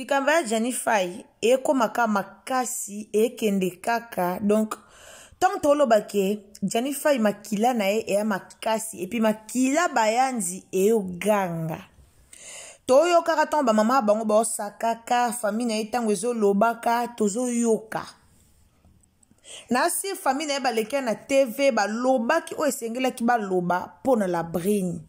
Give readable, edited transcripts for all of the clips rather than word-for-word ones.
Likambo ya Gianni Faye ekoma kaka makasi, ekende kaka. Donc ntango toloba ke Gianni Faye makila na ye eya makasi, epuis makila bayanzi eyoganga, toyokaka ntango bamama bango baosakaka famille na ye, ntango ezolobaka tozoyoka na si famille na ye baleki na TV, balobaki oyo esengelaki baloba mpo na Labrine.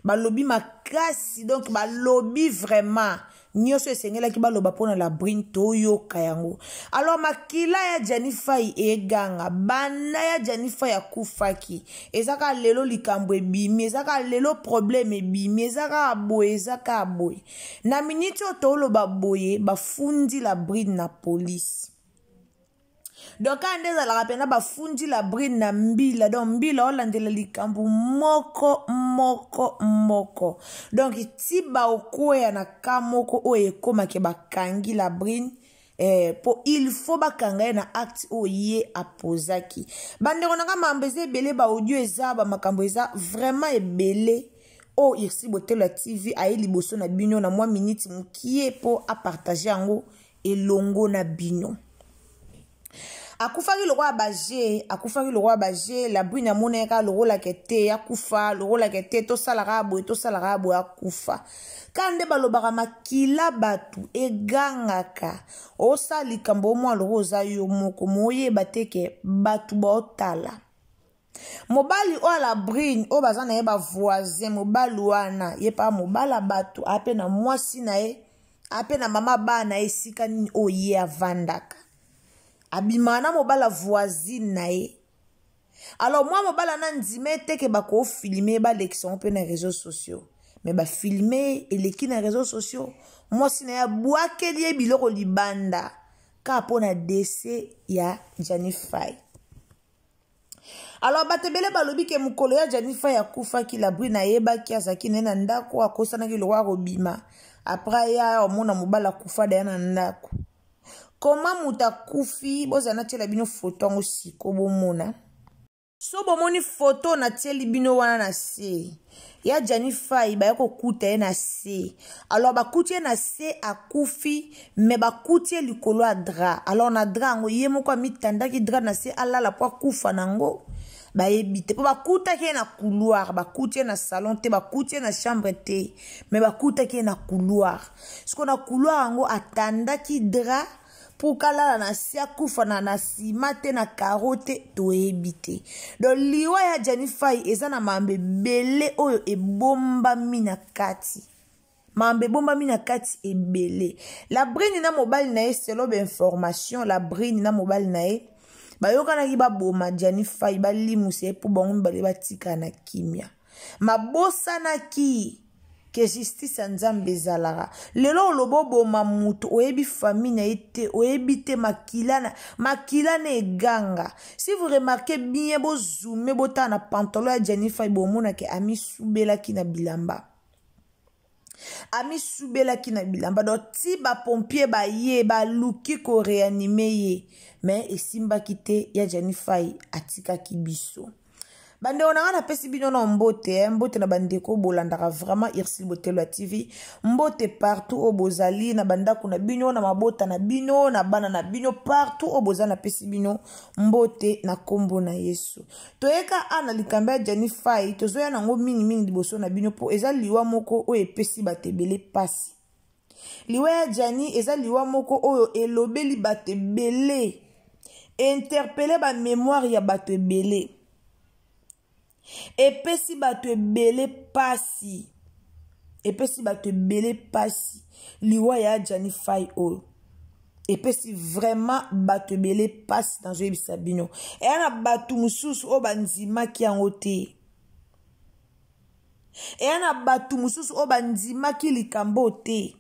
Balobi makasi, donc balobi vraiment nyonso esengelaki baloba mpo na Labrine, toyoka yango. Alors makila ya Gianni Faye eganga banda ya Gianni Faye akufaki, eza kaka lelo likambo ebimi, eza kaka lelo problème ebimi, eza kaka boye, eza kaka boye. Na miniti oyo toloba boye, bafundi Labrine na polise. Donc kaka nde ezalaka mpena, bafundi Labrine na mbila. Donc mbila olandela likambo moko moko moko. Donc ti baokweya na ka moko oyo ekomake bakangi Labrine, po il faut bakanga ye na acte oyo ye apozaki. Bandeko na nga, mambo eza ebele, baaudio eza, bamakambo eza vraiment ebele. Oyo Irsi Botelo ya TV aye liboso na bino na mwa miniti mokie mpo apartage yango elongo na bino. Akufaki lokola baje, akufaki lokola baje. Labrine amonaki kaka lokolaka te akufa, lokolaka te, tosalaka boye, tosalaka boye, akufa kaka. Nde balobaka makila bato egangaka. Osala likambo omwa loko oza yo moko, moyeba te ke bato baotala. Mobali oyo Labrine oyo baza na ye bavoisin, mobali wana ye mpa mobali ya bato, ape na mwasi na ye, ape na mama bana ye, esika nini oyo ye avandaka, abimaka na mobali ya voisine na ye. Alors mwa mobali ana ndima eteke bakofilme, balekisa yango mpe na réseaux sociaux. Mais bafilme eleki na réseaux sociaux, mwasi na ye abwakeli ye biloko libanda kaka mpo na décès ya Gianni Faye. Alors bato ebele balobi ke mokolo ya Gianni Faye akufaki, Labrine ayebaki, azalaki naye na ndako, akosanaki lokola kobima. Après aya omona mobali akufa daya na ndako. Koma moto akufi, bozala natiela bino foto yango siko bomona. So bomoni foto natieli bino wana na se ya Gianni Faye, baya kokuta ye na se. Alors bakuti ye na se akufi, mais bakuti ye likolo ya drap. Alors na drap yango ye moko amitandaki drap na se, alala mpo akufa nango, bayebi te mpo bakutaki ye na couloir. Bakuti ye na salon te, bakuti ye na chambre te, mais bakutaki ye na couloir. Siko na couloir yango atandaki drap mpo kalala na se, akufa na nsima te, na karo te, toyebi te. Donc liwa ya Gianni Faye eza na mambo ebele oyo ebombami na kati, mambo ebombami na kati ebele. Labrine na mobali na ye, selon bainformation, Labrine na mobali na ye bayokanaki baboma Gianni Faye, balimusa ye mpo bango mibale batika na kimia. Mabosanaki ke justice ya Nzambe ezalaka. Lelo oloba oboma moto, oyebi famille na ye te, oyebi te makila na makila na eganga. Si vous remarquez bien, bozoome, botala na pantalon ya Gianni Faye, bomonake amisubelaki na bilamba, amisubelaki na bilamba. Donc ti bapompier baye, baluki koréanimer ye, mais esimbaki te. Ya Gianni Faye atikaki biso. Bandeko na ngai, napesi bino na mbote, mbote na bandeko bolandaka vraiment Irsil Botelo ya TV. Mbote partout oyo bozali, na bandako na bino, na mabota na bino, na bana na bino, partout oyo boza, napesi bino mbote na nkombo na Yesu. Toyeka a na likambo ya Gianni Faye, tozoya nango mingimingi liboso na bino mpo eza liwa moko oyo epesi bato ebele mpasi. Liwa ya Gianni eza liwa moko oyo elobeli bato ebele, interpele bamémoire ya bato ebele, epesi bato ebele pasi, epesi bato ebele pasi. Liwa ya Gianni Faye oyo epesi vraiment bato ebele pasi. Nazoyebisa bino, eya na bato mosusu oyo bandimaki yango te, eya na bato mosusu oyo bandimaki likambo te,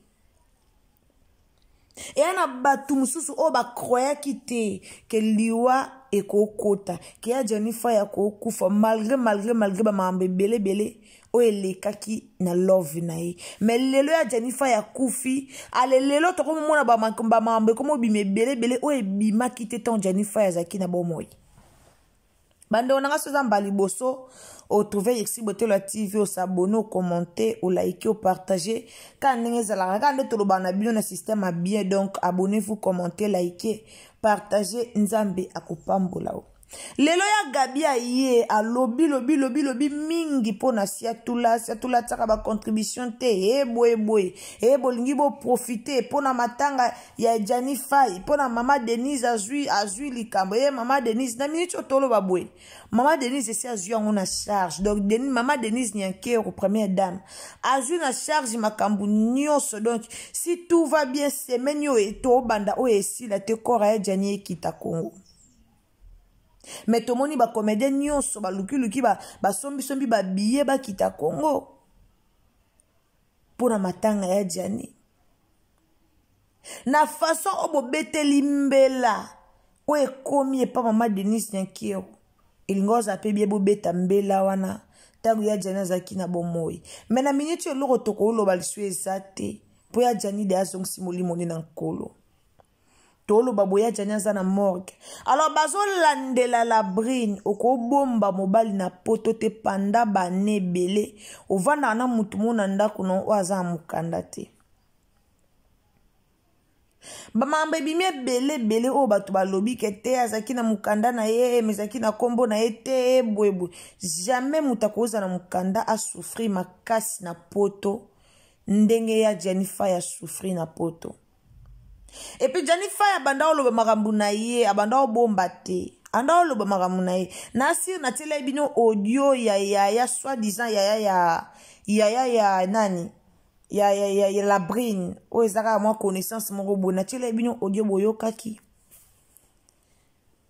eya na bato mosusu oyo bakroyaki te ke liwa ekokota, ke ya Gianni Faye akokufa, malgré malgré malgré bamakambo ebele ebele oyo elekaki na love na ye. Mais lelo ya Gianni Faye akufi, ale lelo tokomomona bamakambo ekomobima ebele ebele oyo ebimaki te ntango Gianni Faye azalaki na bomoi. Bandeko na nga, so eza mbala liboso otrouve Irsi Botelo ya TV, osabone, ocommente, olike, opartage, kaka ndenge ezalaka, kaka nde tolobaka na bino na système ya bien. Donc abonnez-vous, commentez, likez, partagez, Nzambe akopambola o. Lelo ya Gabi aye alobi lobi lobi lobi mingi mpo na Siatula. Siatula atiaka bacontribution te, e boye boye, e bolingi boprofite mpo na matanga ya Jani Fai, mpo na mama Denise azwi likambo. E mama Denise, na miniti oyo toloba boye, mama Denise esi azwi yango na charge. Donc mama Denise Nyankero, première dame, azwi na charge makambo nyonso. Donc si tout va bien, semaine oyo tobanda oyo esila te, kora ya Jani ekita Congo. Me tomoni bacomédien nyonso balukiluki, basombisombi babiye, bakita Congo mpona matanga ya Jani. Na façon oyo bobeteli mbela oyo ekomi epa mama Denise Nyankero, elingi ozala mpe bie bobeta mbela wana ntango ya Jani azalaki na bomoi. Me na miniti eloko tokoloba liso eza te, mpo ya Jani de azongisi molimo nde na Nkolo. Toloba boye, ya Jani aza na morgue, alors bazolandela Labrine. Okobomba mobali na Poto te panda bane ebele, ovandaka na mutu mo na ndako na oyo aza na mokanda te. Bamakambo ebimi ebele ebele oyo bato balobi ke te, azalaki na mokanda na ye, me ezalaki na nkombo na ye te, boyeboye. Jamais moto akozala na mokanda asouffrir makasi na Poto ndenge ya Jani Fai asouffrir na Poto. Et puis Jani Fai abanda oloba makambo na ye, abanda obomba te, anda oloba makambo na ye. Nasir natiela ye bino audio ya yaya, soi disant yaya ya yaya ya nani ya Labrine, oyo eza kaka mwa connaissance moko boye. Natiela ye bino audio,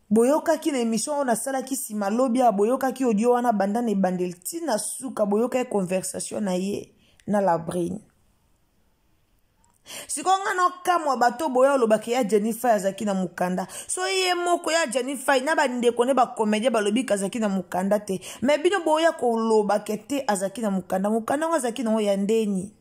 boyokaki na émission oyo nasalaki nsima lobi awa. Boyokaki audio wana banda na ebandeli ntina suka, boyokaki conversation na ye na Labrine. Sikoyo nga na okamwa bato boya olobaka ya Jenny Fai azalaki na mokanda. So ye moko ya Jenny Fai na bandeko ne bacomédien balobi azalaki na mokanda te, me bino boya kolobaka te azalaki na mokanda. Mokanda yango azalaki nango ya ndeni?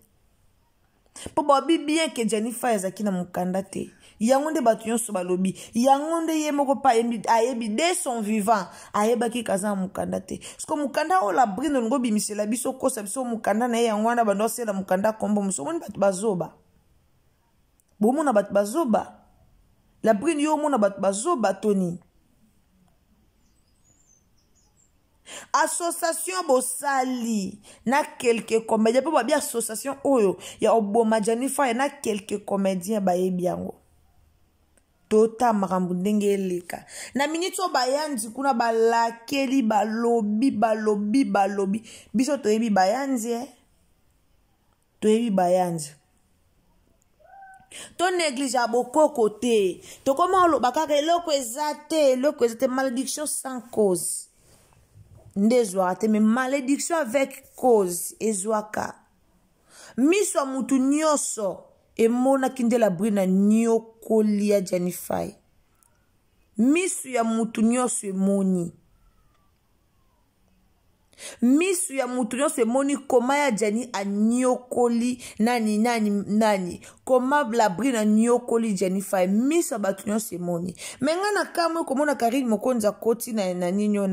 Mpo babi bien ke Jenny Fai azalaki na mokanda te. Yango nde bato nyonso balobi, yango nde ye moko mpe ayebi de son vivant, ayebaki kaza na mokanda te. Parceke mokanda oyo Labrine olingi obimisela biso, kosa biso mokanda na ye yango wana, bando osela mokanda kombo mosu. Omoni bato bazoba, bomona bato bazoba. Labrine, yo omona bato bazoba toni association bosali na quelques comédien, mpo babi association oyo ya oboma Jani Fai na quelques comédien bayebi yango. Tota makambo ndenge eleka na miniti oyo, bayanzi kuna balakeli, balobi balobi balobi. Biso toyebi bayanzi, eh? Toyebi bayanzi. Tonéglige bokoko te, tokoma oloba kaka eloko eza te, eloko eza te. Malédiction sans cause nde ezwaka te, mais malédiction avec cause ezwaka. Miso ya mutu nyonso emonaki nde Labrine nyokoli ya Jani Fai. Miso ya mutu nyonso emoni, misu ya mutu nyonso emoni koma ya Jani anyokoli nani nani nani, koma Labrine anyokoli Jani Fai. Miso ya bato nyonso emoni. Me ngai na kamwe komona Karine Mokonzi akoti na nini oyo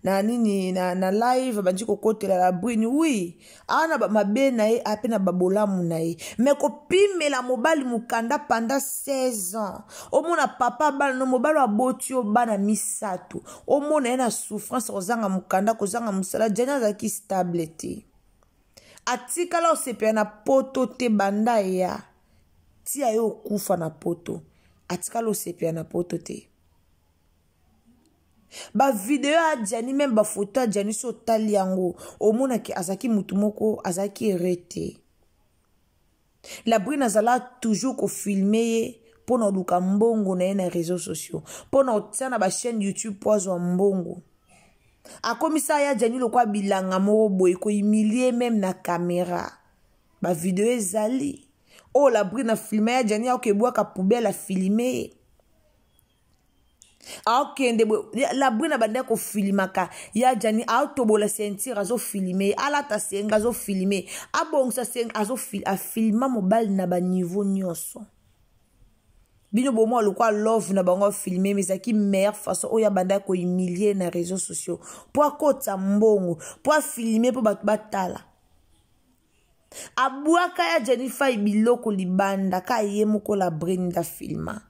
na nini na live, bandi kokotela Labrine. Oui, awa na mabe na ye, ape na babolamu na ye, me kopimela mobali mokanda pendant 16 ans, omona papa bana no, mobali aboti yo bana misato, omona ye na souffrance, kozanga mokanda, kozanga mosala. Jani azalaki stable te, atikala osepela na Poto te. Banda ya tia ye okufa na Poto, atikala osepela na Poto te. Bavideo ya Jani, même bafoto ya Jani, so otali yango, omonaki azalaki motu moko azalaki ere te. Labrine azala toujours kofilme ye mpo na oluka mbongo na ye na réseaux sociaux, mpo na otia na bachaîne YouTube mpo azwa mbongo. Akomisa ya Jani lokwa bilanga moko boye, kohumilie même na caméra. Bavideo ezali oyo Labrine afilme ya Jani, akoki ebwaka poubelle, afilme ye, aokende boye. Labrine abandi kofilimaka ya Jani, aotobola ceinture, azofilme, alata senga, azofilme, abongisa senga, afilma mobali na baniveau nyonso. Bino bomwa lokwa love na bango filme, mais ezalaki meilleure façon oyo abanda kohumilie na réseaux sociaux mpo akotisa mbongo, mpo afilme, mpo bato batala. Abwaka ya Jenny Fay biloko libanda ka ye moko la Brenda filma.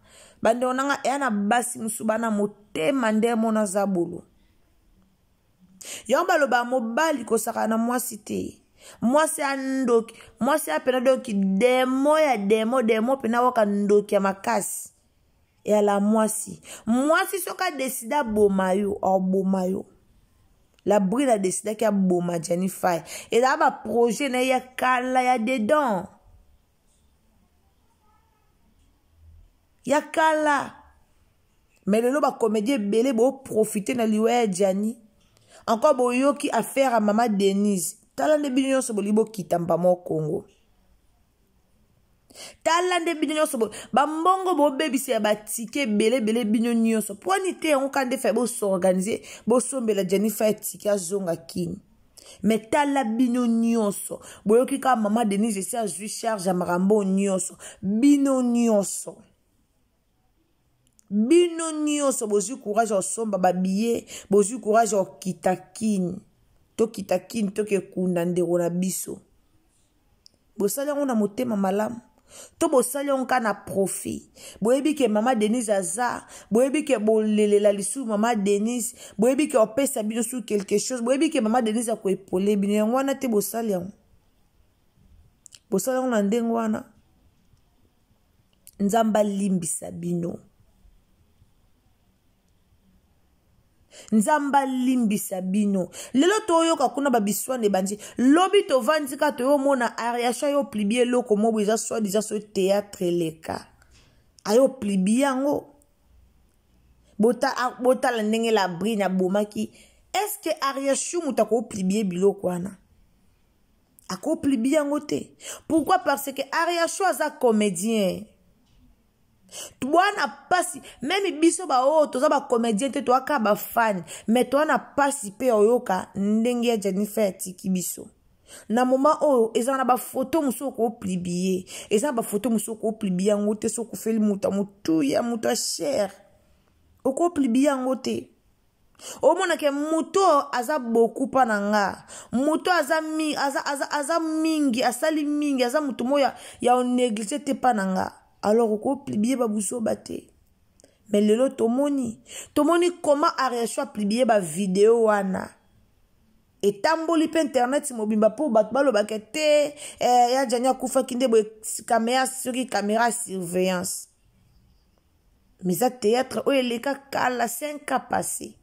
Bandeko nanga eya na basi mosusu bana motema nde mona zabolo. Yango baloba mobali kosakana na mwasi te. Mwasi ya ndoki, mwasi ya pena donki demo ya demo, demo pena waka ndoki ya makasi. Ya la mwasi. Mwasi soki adeside aboma yo, aboma yo. La Brune a décidé qu'il aboma Jenny Fay. Et là ba projet na ya kala ya dedans. Ya kala. Mais lelo ba comédien ebele bo profiter na liwa ya Gianni. Encore boyoki affaire à Mama Denise. Tala nde bino nyonso bolingi bokita mbama au Congo. Tala nde bino nyonso bambongo bobebisa ya batike ebele ebele bino nyonso. Pwani te yango kaka nde fai bosorganize bosombela Gianni Fay tike azonga kini. Mais tala bino nyonso boyoki kaka Mama Denise esi azwi charge ya makambo nyonso. Bino nyonso. Bino nyonso bozwi courage ya kosomba ba billet, bozwi courage ya kokita kini. Tokita kini tokekunda ndeko na biso. Bosali yango na motema malamu to bosali yango kaka na profit. Boyebi ke Mama Denise aza, boyebi ke bolelela lisusu Mama Denise, boyebi ke opesa bino su quelque chose, boyebi ke Mama Denise akoepole bino, yango wana te bosali yango. Bosali yango na ndenge wana. Nzambe alimbisa bino. Nzambe alimbisa bino. Lelo toyoka kuna ba biswane ebandi. Lobi tovandi kaka toyomona Ariasha yo plibi eloko mobo eza soit disant so théâtre eleka. Ayo plibi yango. Botala ndenge la Brine abomaki. Est-ce que Ariashu moto akoplibie biloko wana? Akoplibie yango te. Pourquoi? Parce que Ariashu aza comédien. Bwana pasi, même biso ba oyo toza ba comédien te, toaka ba fan, mais toa na pasi pe oyoka ndenge ya Jennifer atiki biso. Na moment oyo eza na ba photo mosusu okoplibie, eza na ba photo mosusu okoplibie yango te, soki okufeli moto ya motuya, moto ya cher, okoplibie yango te. Omonake moto aza beaucoup pa na nga, moto aza mi, aza, aza, aza mingi, asali mingi, aza moto moko ya onéglige te pa na nga. Alors okoplibie ba buzoba te. Mais lelo tomoni comment Ariashu aplibie ba vidéo wana. Etamboli pe internet mobimba po bato balobaka te, ya Gianni akufaki nde boye, caméra, soki caméra surveillance. Mais ça théâtre oyo eleka kala 5 ans passé.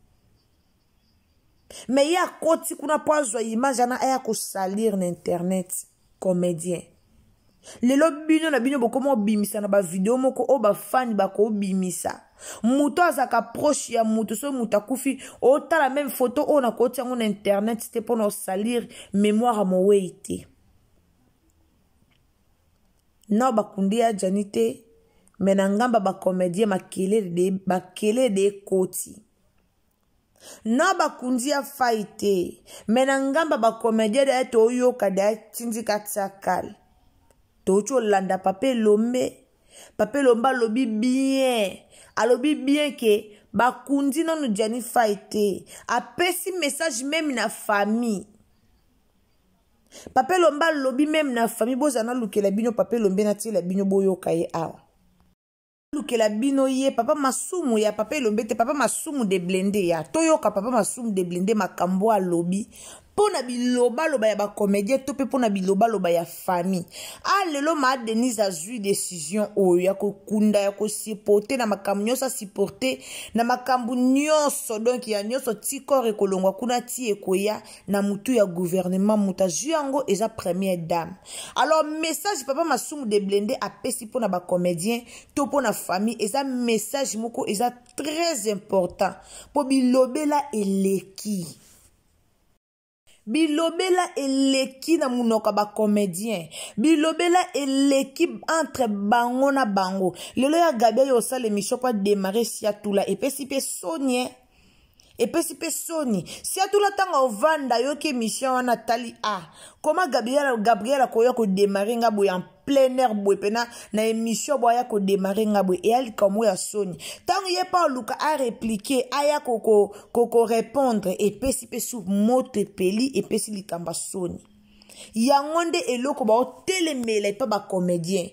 Mais ya koti kuna po azwa image ana aya ko salir na internet comédien. Lelo bino na bino bokoma obimisa na ba vidéo moko oyo ba fan bako obimisa. Moto azaka proche ya moto, so moto akufi, otala même photo oyo na koti yango na internet te pona osalir mémoire ya mowei te. Na bakundi ya Gianni te, mais na ngamba ba comédien makelele de ekoti. Na bakundi ya Fay te, mais na ngamba ba comédien de toyoka de tindika tiakal. Tocho landa Papa Elombe. Papa Elombe alobi bien. Alobi bien ke bakundi nanu Gianni Fay te. Apesi message même na famille. Papa Elombe alobi même na famille, bozana lukela bino Papa Elombe na tiela bino boyoka ye awa. Lukela bino ye Papa Masumu ya Papa Elombe te, Papa Masumu de Blende ya. Toyoka Papa Masumu de Blende makambo alobi pona biloba loba ya ba comédien to pe pona biloba loba ya famille. Ah lelo ma Denise azui décision oyo ya kokunda ya ko supporter na makambo nyonso a supporter na makambo nyonso, donc ya nyonso ti corps ekolongwa kuna ti ekoya na mutu ya gouvernement mutu azui yango eza première dame. Alors message Papa Masumu de Blende apesi pona ba comédien to pona famille eza message moko eza très important po bilobela eleki. Bilobela eleki na munoko ba comédien. Bilobela eleki entre bango na bango. Lelo ya Gabi yo sala émission pa démarrer siatula epesi pe sonie. Epesi mpe soni. Siatula ntango ovanda ayoki émission wana atali a ah, koma Gabriel, Gabriel akoya kodemare nga boye en plein air boye mpena na émission boye aya kodemare nga boye, eya likambo ya soni. Ntango ye mpe aluka areplike, aya kokorepondre, epesi mpe su moto epeli, epesi likambo ya soni. Yango nde eloko baotelemela epa bacomédien,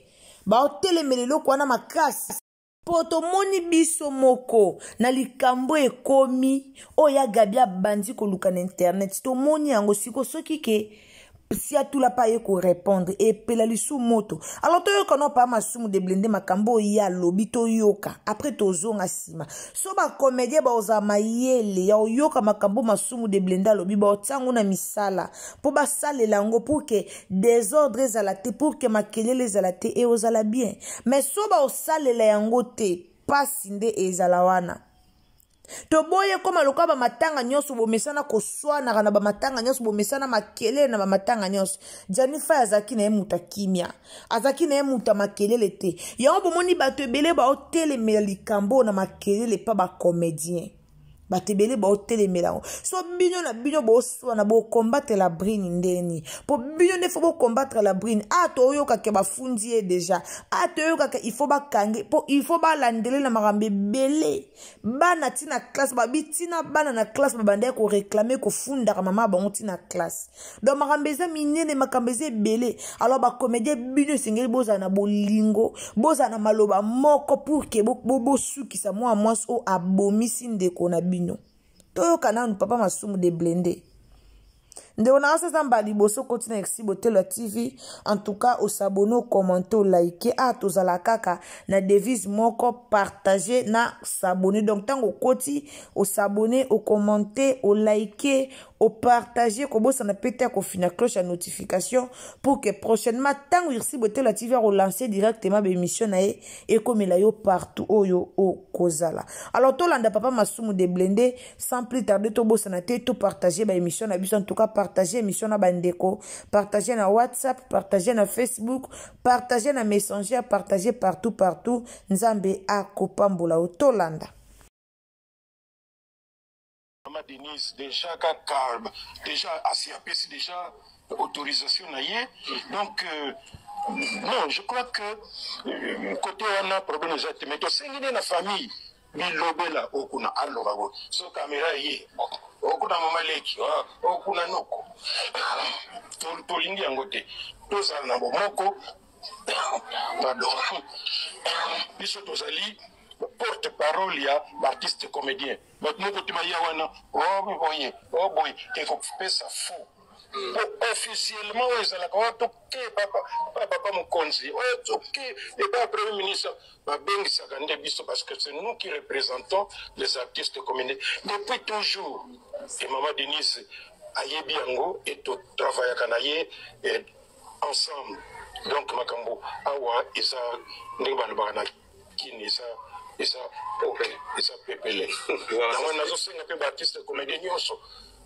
baotelemela eloko wana makasi. Mpo tomoni biso moko na likambo ekomi oyo ya Gabi abandi koluka na internet, tomoni yango siko soki ke Siatula mpe aye korepondre, epela lisu moto. Alors toyoka no pa Masumu de Blende makambo oyo ye alobi, toyoka après tozonga nsima. So bacomédien baozala mayele ya oyoka makambo Masumu de Blende alobi, baotia yango na misala mpo basalela yango pour ke désordre ezala te, pour ke makelele ezala te, e ozala bien. Mais so baosalela yango te, pasi nde ezala wana. Toboyi ekóma lokola bamatanga nyonso bomesana koswanaka na bamatanga nyonso, bomesana makelele na bamatanga nyonso. Gianni Fay azalaki na ye moto ya kimia, azalaki na ye moto ya makelele te. Yango bomoni bato ebele baotelemela likambo na makelele epa bacomédien, bato ebele baotelemela yango. So bino na bino boswana, bokombatre la brine ndeni? Mpo bino nde fo bokombatre la brine. A toyokake bafundi ye deja, a toyokake il faut bakange, mpo il faut balandele na makambo ebele. Bana ntina classe babi, ntina bana na classe babandaki koreklame, kofundaka mama bango ntina classe. Donc makambo eza minene, makambo eza ebele. Alors bacomédien, bino esengeli bozala na bolingo, bozala na maloba moko pour ke bosukisa mwa mwasi oyo abomisi ndeko na bino. Toyoka nanu papa Masumu de Blende. Ndeko na nga, eza mbala liboso okoti na Exi Botelo ya TV, en tout cas osabone, okommente, olike. A tozala kaka na devise moko: partage na s'abonner. Donc ntango okoti, osabone, okommente, olike, opartage, kobosana mpe te ya kofina cloche ya notification pour que prochainement ntango Irsi Botelo ya TV akolance directement baémission na ye, ekomela yo partout oyo okozala. Alors tolanda papa Masumu de Blende sans plus tarder. Tobosana te topartage baémission na biso. En tout cas, partage émission na bandeko, partage na WhatsApp, partage na Facebook, partage na Messenger, partage partout partout. Nzambe akopambola yo. Tolanda. Mama Denise déjà kaka déjà asi apesi déjà autorisation na ye. Donc non, je crois que côté wana problème eza te. Mais tosengi nde na famille, bilobela okuna aloba bo so caméra ye okuna mama leki okuna noko, tolingi yango te. Tozala na bomoko. Pardon, biso tozali porte parole ya baartiste comédien. Bato moko te baya wana o boye o boye, ekopesa faux. Po officiellement oyo ezalaka oyo toke papa mokonzi, oyo toke epa premier ministre, babengisaka nde biso parce que c'est nous qui représentons les artistes comédiens depuis toujours. Et mama Denise ayebi yango e totravaillaka na ye ensemble. Donc makambo awa eza ndenge balobaka na kini, eza pole, eza pepele. Yango nazosenga mpe baartiste comédien nyonso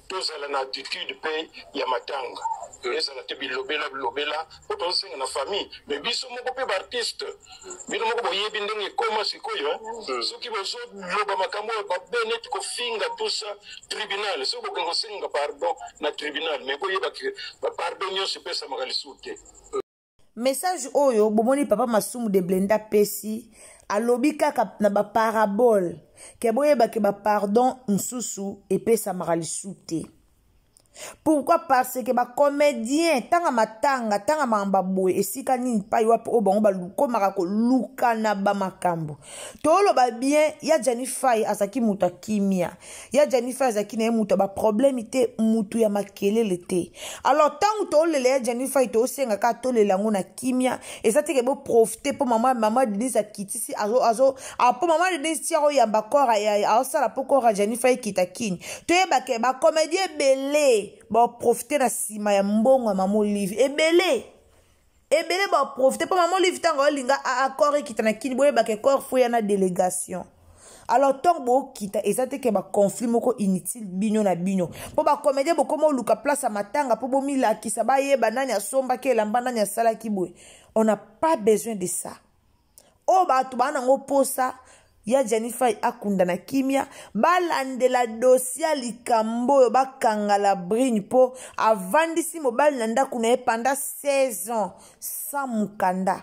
tozala na attitude mpe ya matanga, ezala te bilobela bilobela. Po tozosenga na famille, mais biso moko mpe baartiste, bino moko boyebi ndenge ekóma sikoyo. Soki bozoloba makambo oyo babe neti kofinga, tout ça, tribunal, soki bokende kosenga pardon na tribunal, mais boyebaki bapardon nyonso epesamaka lisusu te. Message oyo bomoni papa Masumu de Blenda apesi, alobi kaka na baparabole ke boyebake bapardon mosusu epesamaka lisusu te. Pourquoi? Parce que bacomédien, ntanga matanga, ntanga makambo boye, esika nini pai wapi oyo bango bakomaka koluka na bamakambo. Toloba bien, ya Jani Fai azalaki moto ya kimia, ya Jani Fai azalaki na ye moto ya baproblème te, motu ya makelele te. Alors ntango tolela ya Jani Fai, tosenga kaka tolela yango na kimia. Eza teke boprofite mpo mama Denise akitisi azo azo mpo mama Denise ti akoyamba corps, aosala mpo corps ya Jani Fai ekita kini. Toyebake bacomédien ebele baprofite na nsima ya mbongo ya mama Olive, ebele ebele baprofite mpo mama Olive ntango aolinga corps ekita na kini, boyebake corps fo ya na délégation. Alors ntango bookita, eza te ke baconflit moko inutile bino na bino, mpo bacomédien bokoma oluka place ya matanga mpo bomilakisa, bayeba nani asombaki elamba, nani asalaki boye. On n'a pas besoin de ça. Oyo bato baa nango mposa. Ya Gianni Fay akunda na kimia, balandela dossier ya likambo oyo, bakanga la brine mpo avandisi mobali na ndako na ye pendant 16 ans sans mokanda.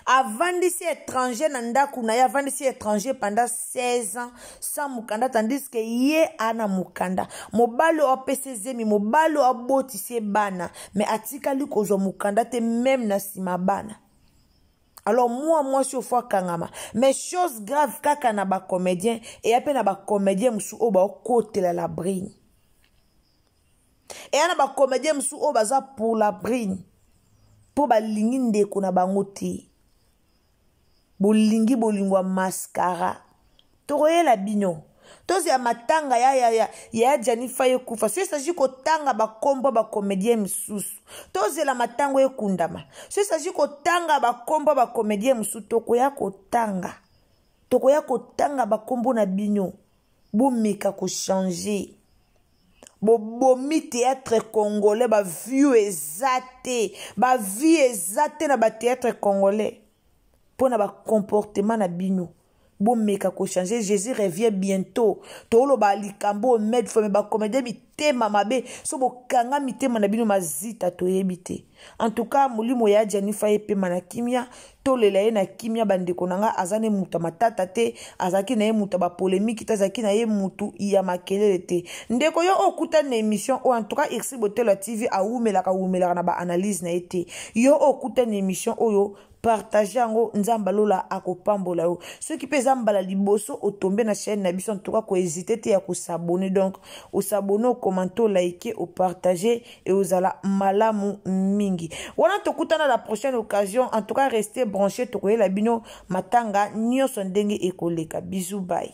Avandisi étranger na ndako na ye, avandisi étranger pendant 16 ans sans mokanda, tandis que ye ana mokanda. Mobali oyo apesi zemi, mobali oyo abotisi ye bana, mais atikali kozwa mokanda te même na nsima bana. Alors mwa mwasi oyo fo akangama. Mais chose grave, kaka na bacomédien eya mpe na bacomédien mosusu oyo baokotela la brine, eya na bacomédien mosusu oyo baza pour la brine mpo balingi ndeko na bango te. Bolingi bolingo ya mascara, tokoyela bino tozela matanga ya ya ya ya Gianni Fay ekufa. So esagi kotanga bakombo bacomédien misusu, tozela matango ekundama. So esagi kotanga bakombo bacomédien mosusu, tokoya kotanga, tokoya kotanga bakombo na bino. Bomeka kochanger, bobomi théâtre congolais. Bavue eza te, bavie eza te na bathéâtre congolais mpo na bacomportement na bino. Bomeka kochanger, Jésus revient bientôt. Toloba likambo oyo maintes fois, mais bacomédien mitema mabe, so bokanga mitema na bino mazita, toyebi te. En tout cas, molimo ya Gianni Fay epema na kimia, tolela ye na kimia. Bandeko na nga, aza ne moto ya matata te, azalaki na ye moto ya bapolémique te, azalaki na ye motu ya makelele te. Ndeko yo okutani na émission oyo, en tout cas Irsi Botelo ya TV awumelaka, awumelaka na baanalyse na ye te. Yo okutani na émission oyo, partage yango, Nzambe alola akopambola yo. Soki mpe eza mbala liboso otombe na chaîne na biso, en tout cas kohésiter te ya kos'abonner. Donc os'abonner, ocommenter, olike, opartage e ozala malamu mingi. Wana tokutana la prochaine occasion. En tout cas, restez branché, tokoyela bino matanga nyonso ndenge ekoleka. Bisous, bye.